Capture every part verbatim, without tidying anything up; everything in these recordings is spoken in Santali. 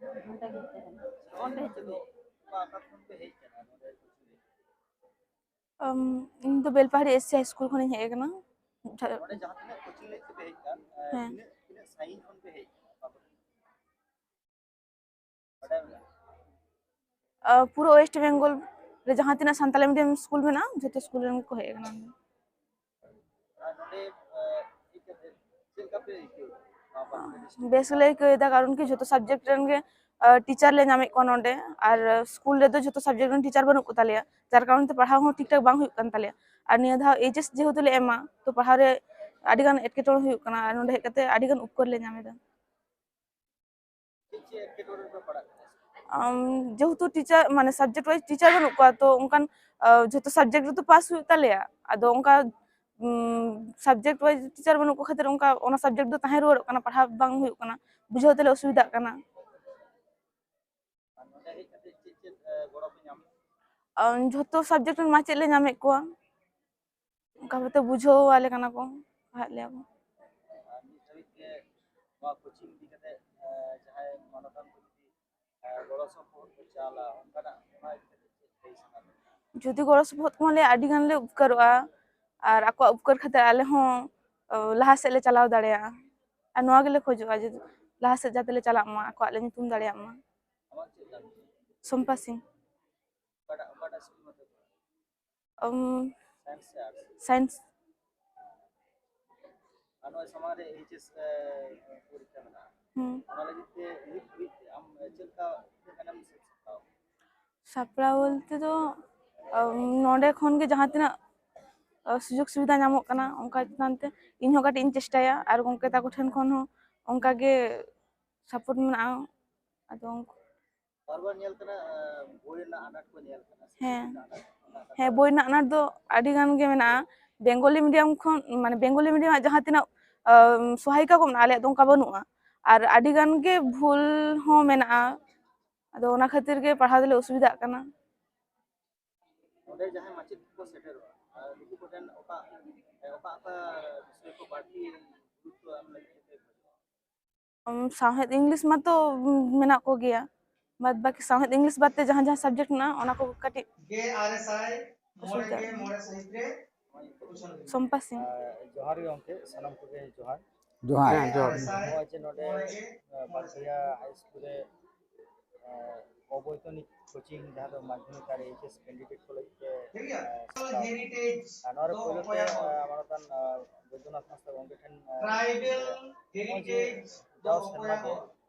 ᱚᱸᱰᱮ ᱜᱮ ᱛᱟᱦᱮᱱᱟ᱾ ᱚᱸᱰᱮ ᱦᱤᱡᱩᱜ ᱢᱮ᱾ ᱚᱠᱟ, ᱚᱠᱟ ᱠᱷᱚᱱ ᱯᱮ ᱦᱮᱡ ᱠᱟᱱᱟ ᱱᱚᱰᱮ ᱠᱳᱪᱤᱝ ᱨᱮ? ᱟᱢ, ᱤᱧ ᱫᱚ ᱵᱮᱞᱯᱟᱦᱟᱲᱤ ᱮᱥ ᱥᱤ ᱦᱟᱭ ᱥᱠᱩᱞ ᱠᱷᱚᱱᱤᱧ ᱦᱮᱡ ᱟᱠᱟᱱᱟ᱾ ᱡᱷᱟ- ᱱᱚᱰᱮ ᱡᱟᱦᱟᱸ ᱛᱤᱱᱟᱹᱜ ᱠᱳᱪᱤᱝ ᱞᱟᱹᱜᱤᱫ ᱛᱮᱯᱮ ᱦᱮᱡ ᱠᱟᱱ, ᱮ, ᱦᱮᱸ᱾ ᱛᱤᱱᱟᱹᱜ, ᱛᱤᱱᱟᱹᱜ ᱥᱟᱺᱜᱤᱧ ᱠᱷᱚᱱ ᱯᱮ ᱦᱮᱡ ᱠᱟᱱᱟ? ᱚᱠᱟ ᱠᱚᱨᱮ? ᱵᱟᱰᱟᱭ ᱢᱮᱱᱟᱜᱼᱟ? ᱟᱸ, ᱯᱩᱨᱟᱹ ᱳᱭᱮᱥᱴ ᱵᱮᱝᱜᱚᱞ ᱨᱮ ᱡᱟᱦᱟᱸ ᱛᱤᱱᱟᱹᱜ ᱥᱟᱱᱛᱟᱞᱤ ᱢᱤᱰᱤᱭᱟᱢ ᱥᱠᱩᱞ ᱢᱮᱱᱟᱜᱼᱟ, ᱡᱷᱚᱛᱚ ᱥᱠᱩᱞ ᱨᱮᱱ ᱜᱮᱠᱚ ᱦᱮᱡ ᱟᱠᱟᱱᱟ᱾ ᱟᱨ ᱱᱚᱰᱮ, ᱮ, ᱦᱮᱡ ᱠᱟᱛᱮ ᱪᱮᱫ ᱞᱮᱠᱟ ᱯᱮ ᱟᱹᱭᱠᱟᱹᱣ ᱮᱫᱟ? ᱱᱚᱣᱟ ᱯᱟᱹᱠᱩᱲ ᱰᱤᱥᱴᱨᱤᱠᱴ ᱵᱮᱥ ᱜᱮᱞᱮ ᱟᱹᱭᱠᱟᱹᱣ ᱮᱫᱟ, ᱠᱟᱨᱚᱱ ᱠᱤ ᱡᱷᱚᱛᱚ ᱥᱟᱵᱡᱮᱠᱴ ᱨᱮᱱ ᱜᱮ, ᱟ, ᱴᱤᱪᱟᱨ ᱞᱮ ᱧᱟᱢᱮᱫ ᱠᱚᱣᱟ ᱱᱚᱰᱮ, ᱟᱨ ᱥᱠᱩᱞ ᱨᱮᱫᱚ ᱡᱷᱚᱛᱚ ᱥᱟᱵᱡᱮᱠᱴ ᱨᱮᱱ ᱴᱤᱪᱟᱨ ᱵᱟᱹᱱᱩᱜ ᱠᱚ ᱛᱟᱞᱮᱭᱟ, ᱡᱟᱨ ᱠᱟᱨᱚᱱ ᱛᱮ ᱯᱟᱲᱦᱟᱣ ᱦᱚᱸ ᱴᱷᱤᱠ ᱴᱷᱟᱠ ᱵᱟᱝ ᱦᱩᱭᱩᱜ ᱠᱟᱱ ᱛᱟᱞᱮᱭᱟ᱾ ᱟᱨ ᱱᱤᱭᱟᱹ ᱫᱷᱟᱣ ᱮᱭᱤᱪ ᱮᱥ ᱡᱮᱦᱮᱛᱩ ᱞᱮ ᱮᱢᱟ, ᱛᱚ ᱯᱟᱲᱦᱟᱣ ᱨᱮ ᱟᱹᱰᱤ ᱜᱟᱱ ᱮᱴᱠᱮᱴᱚᱬᱮ ᱦᱩᱭᱩᱜ ᱠᱟᱱᱟ, ᱟᱨ ᱱᱚᱰᱮ ᱦᱮᱡ ᱠᱟᱛᱮ ᱟᱹᱰᱤ ᱜᱟᱱ ᱩᱯᱠᱟᱹᱨ ᱞᱮ ᱧᱟᱢ ᱮᱫᱟ᱾ ᱪᱮᱫ ᱪᱮᱫ ᱮᱴᱠᱮᱴᱚᱬᱮ ᱨᱮᱯᱮ ᱯᱟᱲᱟᱜ ᱠᱟᱱᱟ? ᱟᱢ, ᱡᱮᱦᱮᱛᱩ ᱴᱤᱪᱟᱨ, ᱢᱟᱱᱮ, ᱥᱟᱵᱡᱮᱠᱴ ᱣᱟᱭᱤᱡ ᱴᱤᱪᱟᱨ ᱵᱟᱹᱱᱩᱜ ᱠᱚᱣᱟ, ᱛᱚ ᱚᱱᱠᱟᱱ, ᱟ, ᱡᱷᱚᱛᱚ ᱥᱟᱵᱡᱮᱠᱴ ᱨᱮᱫᱚ ᱯᱟᱥ ᱦᱩᱭᱩᱜ ᱛᱟᱞᱮᱭᱟ, ᱟᱫᱚ ᱚᱱᱠᱟ, ᱩᱢ, ᱥᱟᱵᱡᱮᱠᱴ ᱣᱟᱭᱤᱡ ᱴᱤᱪᱟᱨ ᱵᱟᱹᱱᱩᱜ ᱠᱚ ᱠᱷᱟᱹᱛᱤᱨ ᱚᱱᱠᱟ ᱚᱱᱟ ᱥᱟᱵᱡᱮᱠᱴ ᱫᱚ ᱛᱟᱦᱮᱸ ᱨᱩᱣᱟᱹᱲᱚᱜ ᱠᱟᱱᱟ, ᱯᱟᱲᱦᱟᱣ ᱵᱟᱝ ᱦᱩᱭᱩᱜ ᱠᱟᱱᱟ, ᱵᱩᱡᱷᱟᱹᱣ ᱛᱮᱞᱮ ᱚᱥᱩᱵᱤᱫᱷᱟᱜ ᱠᱟᱱᱟ᱾ ᱟᱨ ᱱᱚᱰᱮ ᱦᱮᱡ ᱠᱟᱛᱮ ᱪᱮᱫ ᱪᱮᱫ, ᱮ, ᱜᱚᱲᱚ ᱯᱮ ᱧᱟᱢ ᱮᱫᱟ? ᱟᱢ, ᱡᱷᱚᱛᱚ ᱥᱟᱵᱡᱮᱠᱴ ᱨᱮᱱ ᱢᱟᱪᱮᱫ ᱞᱮ ᱧᱟᱢᱮᱫ ᱠᱚᱣᱟ, ᱚᱱᱠᱟ ᱠᱟᱛᱮ ᱵᱩᱡᱷᱟᱹᱣ ᱟᱞᱮ ᱠᱟᱱᱟ ᱠᱚ, ᱯᱟᱲᱦᱟᱜ ᱞᱮᱭᱟ ᱠᱚ᱾ ᱟᱨ ᱱᱤᱛ ᱫᱷᱟᱹᱵᱤᱡ ᱛᱮ ᱱᱚᱣᱟ ᱠᱳᱪᱤᱝ ᱤᱫᱤ ᱠᱟᱛᱮ, ᱮ, ᱡᱟᱦᱟᱸᱭ ᱢᱟᱱᱚᱛᱟᱱ ᱠᱚ ᱡᱩᱫᱤ, ᱮ, ᱜᱚᱲᱚ ᱥᱚᱯᱚᱦᱚᱫ ᱠᱚ ᱪᱟᱞᱟ, ᱚᱱᱠᱟᱱᱟᱜ ᱚᱱᱟ ᱤᱫᱤ ᱠᱟᱛᱮ ᱪᱮᱫ ᱞᱟᱹᱭ ᱥᱟᱱᱟ ᱵᱮᱱᱟ? ᱡᱩᱫᱤ ᱜᱚᱲᱚ ᱥᱚᱯᱚᱦᱚᱫ ᱠᱚ ᱮᱢᱟ ᱞᱮᱭᱟ, ᱟᱹᱰᱤ ᱜᱟᱱ ᱞᱮ ᱩᱯᱠᱟᱹᱨᱚᱜᱼᱟ, ᱟᱨ ᱟᱠᱚᱣᱟᱜ ᱩᱯᱠᱟᱹᱨ ᱠᱷᱟᱹᱛᱤᱨ ᱟᱞᱮ ᱦᱚᱸ, ᱚ, ᱞᱟᱦᱟ ᱥᱮᱫ ᱞᱮ ᱪᱟᱞᱟᱣ ᱫᱟᱲᱮᱭᱟᱜᱼᱟ᱾ ᱟᱨ ᱱᱚᱣᱟ ᱜᱮᱞᱮ ᱠᱷᱚᱡᱚᱜᱼᱟ ᱡᱮ ᱞᱟᱦᱟ ᱥᱮᱫ ᱡᱟᱛᱮ ᱞᱮ ᱪᱟᱞᱟᱜ ᱢᱟ, ᱟᱠᱚᱣᱟᱜ ᱞᱮ ᱧᱩᱛᱩᱢ ᱫᱟᱲᱮᱭᱟᱜ ᱢᱟ᱾ ᱟᱢᱟᱜ ᱪᱮᱫ ᱱᱟᱢ? ᱥᱚᱢᱯᱟ ᱥᱤᱝ᱾ ᱚᱠᱟᱴᱟᱜ, ᱚᱠᱟᱴᱟᱜ ᱥᱠᱩᱞ ᱢᱟᱫᱽᱫᱷᱚᱢᱤᱠ? ᱩᱢ, ᱥᱟᱭᱮᱱᱥ ᱥᱮ ᱟᱨᱴᱥ? ᱥᱟᱭᱮᱱᱥ᱾ ᱟᱨ ᱱᱚᱜᱼᱚᱭ ᱥᱟᱢᱟᱝ ᱨᱮ ᱮᱭᱤᱪ ᱮᱥ, ᱮ, ᱯᱚᱨᱤᱠᱠᱷᱟ ᱢᱮᱱᱟᱜᱼᱟ᱾ ᱦᱩᱸ᱾ ᱚᱱᱟ ᱞᱟᱹᱜᱤᱫ ᱛᱮ ᱱᱤᱛ ᱫᱷᱟᱹᱵᱤᱡ ᱛᱮ ᱟᱢ ᱪᱮᱫ ᱞᱮᱠᱟ, ᱛᱤᱱᱟᱹᱜ ᱜᱟᱱᱮᱢ ᱥᱟᱹᱛ ᱥᱟᱯᱲᱟᱣ? ᱥᱟᱯᱲᱟᱣ ᱵᱚᱞᱛᱮ ᱫᱚ, ᱩᱢ, ᱱᱚᱰᱮ ᱠᱷᱚᱱ ᱜᱮ ᱡᱟᱦᱟᱸ ᱛᱤᱱᱟᱹᱜ, ᱟ, ᱥᱩᱡᱳᱜᱽ ᱥᱩᱵᱤᱫᱷᱟ ᱧᱟᱢᱚᱜ ᱠᱟᱱᱟ, ᱚᱱᱠᱟ ᱪᱮᱛᱟᱱ ᱛᱮ ᱤᱧ ᱦᱚᱸ ᱠᱟᱹᱴᱤᱡ ᱤᱧ ᱪᱮᱥᱴᱟᱭᱟ, ᱟᱨ ᱜᱚᱢᱠᱮ ᱛᱟᱠᱚ ᱴᱷᱮᱱ ᱠᱷᱚᱱ ᱦᱚᱸ ᱚᱱᱠᱟ ᱜᱮ ᱥᱟᱯᱳᱨᱴ ᱢᱮᱱᱟᱜᱼᱟ᱾ ᱟᱫᱚ ᱩᱱᱠᱩ ᱵᱟᱨ ᱵᱟᱨ ᱧᱮᱞ ᱠᱟᱱᱟ, ᱮ, ᱵᱳᱭ ᱨᱮᱱᱟᱜ ᱟᱱᱟᱴ ᱠᱚ ᱧᱮᱞ ᱠᱟᱱᱟ, ᱥᱮ ᱦᱮᱸ᱾ ᱵᱳᱭ ᱨᱮᱱᱟᱜ ᱟᱱᱟᱴ, ᱚᱱᱟ ᱠᱟᱛᱷᱟ ᱦᱮᱸ, ᱵᱳᱭ ᱨᱮᱱᱟᱜ ᱟᱱᱟᱴ ᱫᱚ ᱟᱹᱰᱤ ᱜᱟᱱ ᱜᱮ ᱢᱮᱱᱟᱜᱼᱟ᱾ ᱵᱮᱝᱜᱚᱞᱤ ᱢᱤᱰᱤᱭᱟᱢ ᱠᱷᱚᱱ, ᱢᱟᱱᱮ, ᱵᱮᱝᱜᱚᱞᱤ ᱢᱤᱰᱤᱭᱟᱢᱟᱜ ᱡᱟᱦᱟᱸ ᱛᱤᱱᱟᱹᱜ, ᱟᱢ, ᱥᱚᱦᱟᱭᱤᱠᱟ ᱠᱚ ᱢᱮᱱᱟᱜᱼᱟ, ᱟᱞᱮᱭᱟᱜ ᱫᱚ ᱚᱱᱠᱟ ᱵᱟᱹᱱᱩᱜᱼᱟ᱾ ᱟᱨ ᱟᱹᱰᱤ ᱜᱟᱱ ᱜᱮ ᱵᱷᱩᱞ ᱦᱚᱸ ᱢᱮᱱᱟᱜᱼᱟ, ᱟᱫᱚ ᱚᱱᱟ ᱠᱷᱟᱹᱛᱤᱨ ᱜᱮ ᱯᱟᱲᱦᱟᱣ ᱫᱚᱞᱮ ᱚᱥᱩᱵᱤᱫᱷᱟᱜ ᱠᱟᱱᱟ᱾ ᱱᱚᱰᱮ ᱡᱟᱦᱟᱸᱭ ᱢᱟᱪᱮᱫ ᱠᱚ ᱥᱮᱴᱮᱨᱚᱜᱼᱟ, ᱟᱨ ᱱᱩᱠᱩ ᱠᱚᱴᱷᱮᱱ ᱚᱠᱟ, ᱚᱠᱟ, ᱚᱠᱟ ᱵᱤᱥᱚᱭ ᱠᱚ ᱵᱟᱹᱲᱛᱤ ᱜᱩᱨᱩᱛᱛᱚ ᱮᱢ ᱞᱟᱹᱜᱤᱫ ᱯᱮ ᱠᱷᱚᱡᱚᱜᱼᱟ? ᱩᱢ, ᱥᱟᱶᱦᱮᱫ ᱤᱝᱞᱤᱥ ᱢᱟᱛᱚ, ᱩᱢ, ᱢᱮᱱᱟᱜ ᱠᱚᱜᱮᱭᱟ, ᱵᱟᱫ ᱵᱟᱹᱠᱤ ᱥᱟᱶᱦᱮᱫ ᱤᱝᱞᱤᱥ ᱵᱟᱫ ᱛᱮ ᱡᱟᱦᱟᱸ ᱡᱟᱦᱟᱸ ᱥᱟᱵᱡᱮᱠᱴ ᱢᱮᱱᱟᱜᱼᱟ, ᱚᱱᱟ ᱠᱚ ᱠᱟᱹᱴᱤᱡ ᱚᱥᱩᱵᱤᱫᱷᱟ᱾ ᱥᱚᱢᱯᱟ ᱥᱤᱝ᱾ ᱟᱨ ᱡᱚᱦᱟᱨ ᱜᱮ ᱜᱚᱢᱠᱮ, ᱥᱟᱱᱟᱢ ᱠᱚᱜᱮ ᱡᱚᱦᱟᱨ᱾ ᱡᱚᱦᱟᱨ᱾ ᱦᱮᱸ, ᱡᱚᱦᱟᱨ᱾ ᱱᱚᱜᱼᱚᱭ ᱡᱮ ᱱᱚᱰᱮ, ᱟᱸ, ᱵᱟᱨᱠᱷᱩᱲᱤᱭᱟ ᱦᱟᱭ ᱥᱠᱩᱞ ᱨᱮ, ᱟᱸ, ᱚᱵᱳᱭᱛᱚᱱᱤᱠ ᱠᱳᱪᱤᱝ, ᱡᱟᱦᱟᱸ ᱫᱚ ᱢᱟᱫᱽᱫᱷᱚᱢᱤᱠ ᱟᱨ ᱮᱭᱤᱪ ᱮᱥ ᱠᱮᱱᱰᱤᱰᱮᱴ ᱠᱚ ᱞᱟᱹᱜᱤᱫ ᱛᱮ, ᱟᱸ, ᱥᱟᱯᱲᱟᱣ᱾ ᱟᱨ ᱱᱚᱣᱟ ᱨᱮ ᱯᱳᱭᱞᱳ ᱛᱮ, ᱟᱸ, ᱢᱟᱱᱚᱛᱟᱱ, ᱟᱸ, ᱵᱳᱭᱫᱚᱱᱟᱛᱷ ᱦᱟᱸᱥᱫᱟ ᱜᱚᱢᱠᱮ ᱴᱷᱮᱱ, ᱟᱸ, ᱱᱚᱜᱼᱚᱭ ᱡᱮ ᱡᱟᱣ ᱥᱮᱨᱢᱟ ᱜᱮ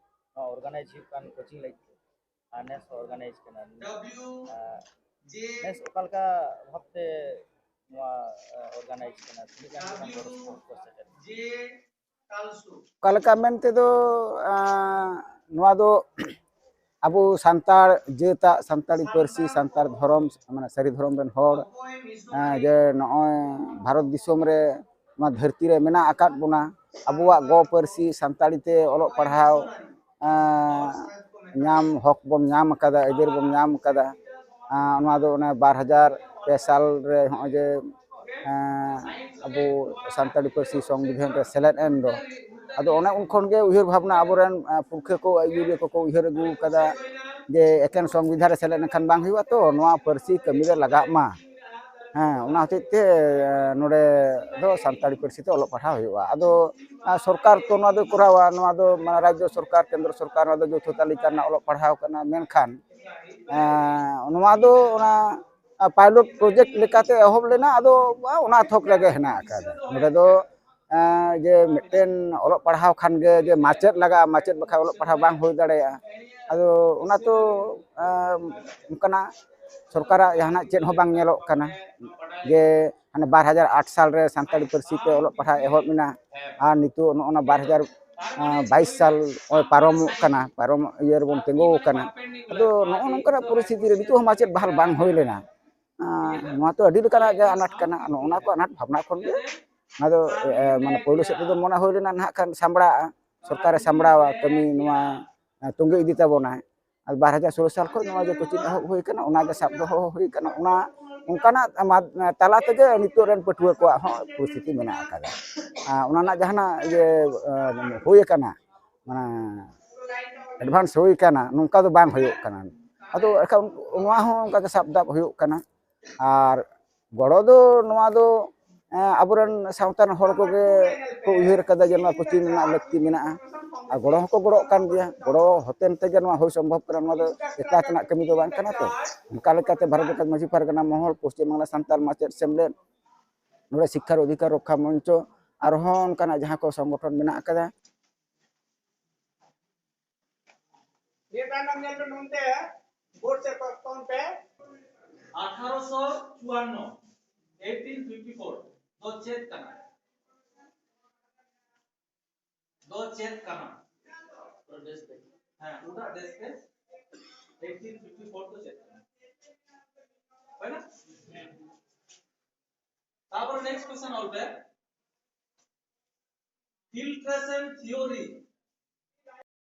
ᱱᱚᱣᱟ ᱚᱨᱜᱟᱱᱟᱭᱤᱡᱽ ᱦᱩᱭᱩᱜ ᱠᱟᱱ ᱠᱳᱪᱤᱝ ᱞᱟᱹᱜᱤᱫ ᱛᱮ, ᱟᱨ ᱱᱮᱥ ᱦᱚᱸ ᱚᱨᱜᱟᱱᱟᱭᱤᱡᱽ ᱠᱟᱱᱟ᱾ ᱟᱸ, ᱱᱮᱥ ᱚᱠᱟ ᱞᱮᱠᱟ ᱵᱷᱟᱵᱛᱮ ᱱᱚᱣᱟ, ᱟᱸ, ᱚᱨᱜᱟᱱᱟᱭᱤᱡᱽ ᱠᱟᱱᱟ? ᱛᱤᱱᱟᱹᱜ ᱜᱟᱱ ᱜᱮ ᱱᱚᱣᱟ ᱜᱚᱲᱚ ᱥᱚᱯᱚᱦᱚᱫ ᱠᱚ ᱥᱮᱴᱮᱨ? ᱚᱠᱟ ᱞᱮᱠᱟ ᱢᱮᱱ ᱛᱮᱫᱚ, ᱟᱸ, ᱱᱚᱣᱟ ᱫᱚ ᱟᱵᱚ ᱥᱟᱱᱛᱟᱲ ᱡᱟᱹᱛᱟᱜ, ᱥᱟᱱᱛᱟᱲᱤ ᱯᱟᱹᱨᱥᱤ, ᱥᱟᱱᱛᱟᱲ ᱫᱷᱚᱨᱚᱢ, ᱢᱟᱱᱮ ᱥᱟᱹᱨᱤ ᱫᱷᱚᱨᱚᱢ ᱨᱮᱱ ᱦᱚᱲ, ᱟᱸ, ᱡᱮ ᱱᱚᱜᱼᱚᱭ ᱵᱷᱟᱨᱚᱛ ᱫᱤᱥᱚᱢ ᱨᱮ, ᱱᱚᱣᱟ ᱫᱷᱟᱹᱨᱛᱤ ᱨᱮ ᱢᱮᱱᱟᱜ ᱟᱠᱟᱫ ᱵᱚᱱᱟ, ᱟᱵᱚᱣᱟᱜ ᱜᱚ ᱯᱟᱹᱨᱥᱤ ᱥᱟᱱᱛᱟᱲᱤ ᱛᱮ ᱚᱞᱚᱜ ᱯᱟᱲᱦᱟᱣ, ᱟᱸ, ᱧᱟᱢ ᱦᱚᱠ ᱵᱚᱱ ᱧᱟᱢ ᱟᱠᱟᱫᱟ, ᱟᱹᱭᱫᱟᱹᱨ ᱵᱚᱱ ᱧᱟᱢ ᱟᱠᱟᱫᱟ᱾ ᱟᱸ, ᱱᱚᱣᱟ ᱫᱚ ᱚᱱᱮ ᱵᱟᱨ ᱦᱟᱡᱟᱨ ᱯᱮ ᱥᱟᱞ ᱨᱮ ᱱᱚᱜᱼᱚᱭ ᱡᱮ, ᱟᱸ, ᱟᱵᱚ ᱥᱟᱱᱛᱟᱲᱤ ᱯᱟᱹᱨᱥᱤ ᱥᱚᱝᱵᱤᱫᱷᱟᱱ ᱨᱮ ᱥᱮᱞᱮᱫ ᱮᱱ ᱫᱚ, ᱟᱫᱚ ᱚᱱᱮ ᱩᱱ ᱠᱷᱚᱱ ᱜᱮ ᱩᱭᱦᱟᱹᱨ ᱵᱷᱟᱵᱽᱱᱟ ᱟᱵᱚᱨᱮᱱ, ᱟᱸ, ᱯᱩᱨᱠᱷᱟᱹ ᱠᱚ, ᱟᱹᱭᱩᱨᱤᱭᱟᱹ ᱠᱚᱠᱚ ᱩᱭᱦᱟᱹᱨ ᱟᱹᱜᱩ ᱟᱠᱟᱫᱟ ᱡᱮ ᱮᱠᱮᱱ ᱥᱚᱝᱵᱤᱫᱷᱟᱱ ᱨᱮ ᱥᱮᱞᱮᱫ ᱞᱮᱱᱠᱷᱟᱱ ᱵᱟᱝ ᱦᱩᱭᱩᱜᱼᱟ, ᱛᱚ ᱱᱚᱣᱟ ᱯᱟᱹᱨᱥᱤ ᱠᱟᱹᱢᱤ ᱨᱮ ᱞᱟᱜᱟᱜ ᱢᱟ᱾ ᱦᱮᱸ, ᱚᱱᱟ ᱦᱚᱛᱮᱡ ᱛᱮ, ᱟᱸ, ᱱᱚᱰᱮ ᱫᱚ ᱥᱟᱱᱛᱟᱲᱤ ᱯᱟᱹᱨᱥᱤ ᱛᱮ ᱚᱞᱚᱜ ᱯᱟᱲᱦᱟᱣ ᱦᱩᱭᱩᱜᱼᱟ᱾ ᱟᱫᱚ, ᱟᱸ, ᱥᱚᱨᱠᱟᱨ ᱛᱚ ᱱᱚᱣᱟ ᱫᱚᱭ ᱠᱚᱨᱟᱣᱟ, ᱱᱚᱣᱟ ᱫᱚ ᱢᱟᱱᱮ ᱨᱟᱡᱽᱡᱚ ᱥᱚᱨᱠᱟᱨ, ᱠᱮᱱᱫᱨᱚ ᱥᱚᱨᱠᱟᱨ, ᱱᱚᱣᱟ ᱫᱚ ᱡᱳᱣᱛᱷᱚ ᱛᱟᱹᱞᱤᱠᱟ ᱨᱮᱱᱟᱜ ᱚᱞᱚᱜ ᱯᱟᱲᱦᱟᱣ ᱠᱟᱱᱟ᱾ ᱢᱮᱱᱠᱷᱟᱱ, ᱟᱸ, ᱱᱚᱣᱟ ᱫᱚ ᱚᱱᱟ, ᱟᱸ, ᱯᱟᱭᱞᱚᱴ ᱯᱨᱚᱡᱮᱠᱴ ᱞᱮᱠᱟᱛᱮ ᱮᱦᱚᱵ ᱞᱮᱱᱟ, ᱟᱫᱚ ᱚᱱᱟ ᱛᱷᱚᱠ ᱨᱮᱜᱮ ᱦᱮᱱᱟᱜ ᱟᱠᱟᱫᱟ᱾ ᱱᱚᱰᱮ ᱫᱚ, ᱟᱸ, ᱡᱮ ᱢᱤᱫᱴᱮᱱ ᱚᱞᱚᱜ ᱯᱟᱲᱦᱟᱣ ᱠᱷᱟᱱ ᱜᱮ ᱡᱮ ᱢᱟᱪᱮᱫ ᱞᱟᱜᱟᱜᱼᱟ, ᱢᱟᱪᱮᱫ ᱵᱟᱠᱷᱟᱡ ᱚᱞᱚᱜ ᱯᱟᱲᱦᱟᱣ ᱵᱟᱝ ᱦᱩᱭ ᱫᱟᱲᱮᱭᱟᱜᱼᱟ᱾ ᱟᱫᱚ ᱚᱱᱟ ᱛᱚ, ᱟᱸ, ᱚᱱᱠᱟᱱᱟᱜ ᱥᱚᱨᱠᱟᱨᱟᱜ ᱡᱟᱦᱟᱱᱟᱜ ᱪᱮᱫ ᱦᱚᱸ ᱵᱟᱝ ᱧᱮᱞᱚᱜ ᱠᱟᱱᱟ᱾ ᱡᱮ ᱦᱟᱱᱮ ᱵᱟᱨ ᱦᱟᱡᱟᱨ ᱟᱴ ᱥᱟᱞ ᱨᱮ ᱥᱟᱱᱛᱟᱲᱤ ᱯᱟᱹᱨᱥᱤ ᱛᱮ ᱚᱞᱚᱜ ᱯᱟᱲᱦᱟᱣ ᱮᱦᱚᱵ ᱮᱱᱟ, ᱟᱨ ᱱᱤᱛᱚᱜ ᱱᱚᱜᱼᱚ ᱱᱟ ᱵᱟᱨ ᱦᱟᱡᱟᱨ ᱵᱟᱭᱤᱥ ᱥᱟᱞ ᱱᱚᱜᱼᱚᱭ ᱯᱟᱨᱚᱢᱚᱜ ᱠᱟᱱᱟ, ᱯᱟᱨᱚᱢ ᱤᱭᱟᱹ ᱨᱮᱵᱚᱱ ᱛᱤᱸᱜᱩ ᱟᱠᱟᱱᱟ᱾ ᱟᱫᱚ ᱱᱚᱜᱼᱚ ᱱᱚᱝᱠᱟᱱᱟᱜ ᱯᱚᱨᱤᱥᱛᱷᱤᱛᱤ ᱨᱮ ᱱᱤᱛᱚᱜ ᱦᱚᱸ ᱢᱟᱪᱮᱫ ᱵᱟᱦᱟᱞ ᱵᱟᱝ ᱦᱩᱭ ᱞᱮᱱᱟ᱾ ᱟᱸ, ᱱᱚᱣᱟ ᱛᱚ ᱟᱹᱰᱤ ᱞᱮᱠᱟᱱᱟᱜ ᱜᱮ ᱟᱱᱟᱴ ᱠᱟᱱᱟ᱾ ᱱᱚᱜᱼᱚ ᱱᱟ ᱠᱚ ᱟᱱᱟᱴ ᱵᱷᱟᱵᱽᱱᱟ ᱠᱷᱚᱱ ᱜᱮ ᱱᱚᱣᱟ ᱫᱚ, ᱮ, ᱢᱟᱱᱮ ᱯᱳᱭᱞᱳ ᱥᱮᱫ ᱛᱮᱫᱚ ᱢᱚᱱᱮ ᱦᱩᱭ ᱞᱮᱱᱟ ᱱᱟᱦᱟᱜ ᱠᱷᱟᱱ ᱥᱟᱢᱵᱲᱟᱜᱼᱟ, ᱥᱚᱨᱠᱟᱨᱮ ᱥᱟᱢᱵᱲᱟᱣᱟ, ᱠᱟᱹᱢᱤ ᱱᱚᱣᱟ, ᱮ, ᱛᱚᱸᱜᱮ ᱤᱫᱤ ᱛᱟᱵᱚᱱᱟᱭ᱾ ᱟᱨ ᱵᱟᱨ ᱦᱟᱡᱟᱨ ᱥᱳᱞᱳ ᱥᱟᱞ ᱠᱷᱚᱱ ᱱᱚᱣᱟ ᱡᱮ ᱠᱳᱪᱤᱝ ᱮᱦᱚᱵ ᱦᱩᱭ ᱠᱟᱱᱟ, ᱚᱱᱟᱜᱮ ᱥᱟᱵ ᱫᱚᱦᱚ ᱦᱩᱭ ᱠᱟᱱᱟ᱾ ᱚᱱᱟ, ᱚᱱᱠᱟᱱᱟᱜ ᱢᱟᱫ-, ᱛᱟᱞᱟ ᱛᱮᱜᱮ ᱱᱤᱛᱚᱜ ᱨᱮᱱ ᱯᱟᱹᱴᱷᱩᱣᱟᱹ ᱠᱚᱣᱟᱜ ᱦᱚᱸ ᱯᱚᱨᱤᱥᱛᱷᱤᱛᱤ ᱢᱮᱱᱟᱜ ᱟᱠᱟᱫᱟ᱾ ᱟᱨ ᱚᱱᱟ ᱨᱮᱱᱟᱜ ᱡᱟᱦᱟᱱᱟᱜ ᱤᱭᱟᱹ, ᱮ, ᱦᱩᱭ ᱟᱠᱟᱱᱟ, ᱢᱟᱱᱮ ᱮᱰᱵᱷᱟᱱᱥ ᱦᱩᱭ ᱠᱟᱱᱟ, ᱱᱚᱝᱠᱟ ᱫᱚ ᱵᱟᱝ ᱦᱩᱭᱩᱜ ᱠᱟᱱᱟ᱾ ᱟᱫᱚ ᱮᱱᱠᱷᱟᱱ ᱱᱚᱣᱟ ᱦᱚᱸ ᱚᱱᱠᱟ ᱜᱮ ᱥᱟᱵ ᱫᱟᱵ ᱦᱩᱭᱩᱜ ᱠᱟᱱᱟ᱾ ᱟᱨ ᱜᱚᱲᱚ ᱫᱚ ᱱᱚᱣᱟ ᱫᱚ, ᱮᱸ, ᱟᱵᱚᱨᱮᱱ ᱥᱟᱶᱛᱟ ᱨᱮᱱ ᱦᱚᱲ ᱠᱚᱜᱮ ᱠᱚ ᱩᱭᱦᱟᱹᱨ ᱠᱟᱫᱟ ᱡᱮ ᱱᱚᱣᱟ ᱠᱳᱪᱤᱝ ᱨᱮᱱᱟᱜ ᱞᱟᱹᱠᱛᱤ ᱢᱮᱱᱟᱜᱼᱟ᱾ ᱟᱨ ᱜᱚᱲᱚ ᱦᱚᱸᱠᱚ ᱜᱚᱲᱚᱜ ᱠᱟᱱ ᱜᱮᱭᱟ᱾ ᱜᱚᱲᱚ ᱦᱚᱛᱮᱱ ᱛᱮᱜᱮ ᱱᱚᱣᱟ ᱦᱩᱭ ᱥᱚᱢᱵᱷᱚᱵ ᱠᱟᱱᱟ᱾ ᱱᱚᱣᱟ ᱫᱚ ᱮᱠᱞᱟ ᱛᱮᱱᱟᱜ ᱠᱟᱹᱢᱤ ᱫᱚ ᱵᱟᱝ ᱠᱟᱱᱟ ᱛᱚ᱾ ᱚᱱᱠᱟ ᱞᱮᱠᱟᱛᱮ ᱵᱷᱟᱨᱚᱛ ᱡᱟᱠᱟᱛ ᱢᱟᱹᱡᱷᱤ ᱯᱟᱨᱜᱟᱱᱟ ᱢᱚᱦᱚᱞ, ᱯᱚᱥᱪᱤᱢ ᱵᱟᱝᱞᱟ ᱥᱟᱱᱛᱟᱲ ᱢᱟᱪᱮᱫ ᱥᱮᱢᱞᱮᱫ, ᱱᱚᱰᱮ ᱥᱤᱠᱠᱷᱟᱨ ᱚᱫᱷᱤᱠᱟᱨ ᱨᱚᱠᱠᱷᱟ ᱢᱚᱧᱪᱚ, ᱟᱨᱦᱚᱸ ᱚᱱᱠᱟᱱᱟᱜ ᱡᱟᱦᱟᱸ ᱠᱚ ᱥᱚᱝᱜᱚᱴᱷᱚᱱ ᱢᱮᱱᱟᱜ ᱟᱠᱟᱫᱟ, ᱱᱤᱭᱟᱹ ᱛᱟᱭᱱᱚᱢ ᱧᱮᱞ ᱯᱮ ᱱᱚᱱᱛᱮ, ᱵᱳᱨᱰ ᱥᱮᱫ ᱠᱚ ᱛᱚᱞ ᱯᱮ᱾ ᱟᱴᱷᱟᱨᱚᱥᱚ ᱪᱩᱣᱟᱱᱱᱚ, ᱮᱭᱤᱴᱤᱱ ᱯᱷᱤᱯᱴᱤ ᱯᱷᱳᱨ ᱫᱚ ᱪᱮᱫ ᱠᱟᱱᱟ? ᱫᱚ ᱪᱮᱫ ᱠᱟᱱᱟ? ᱦᱮᱸ, ᱩᱱᱟᱹᱜ ᱰᱮᱥᱠ ᱨᱮ ᱮᱭᱤᱴᱤᱱ ᱯᱷᱤᱯᱴᱤ ᱯᱷᱳᱨ ᱫᱚ ᱪᱮᱫ ᱠᱟᱱᱟ? ᱦᱳᱭ ᱱᱟ? ᱛᱟᱨᱯᱚᱨ ᱱᱮᱠᱥᱴ ᱠᱚᱥᱪᱮᱱ ᱚᱞ ᱯᱮ᱾ ᱯᱷᱤᱞᱴᱨᱮᱥᱚᱱ ᱛᱷᱤᱭᱳᱨᱤ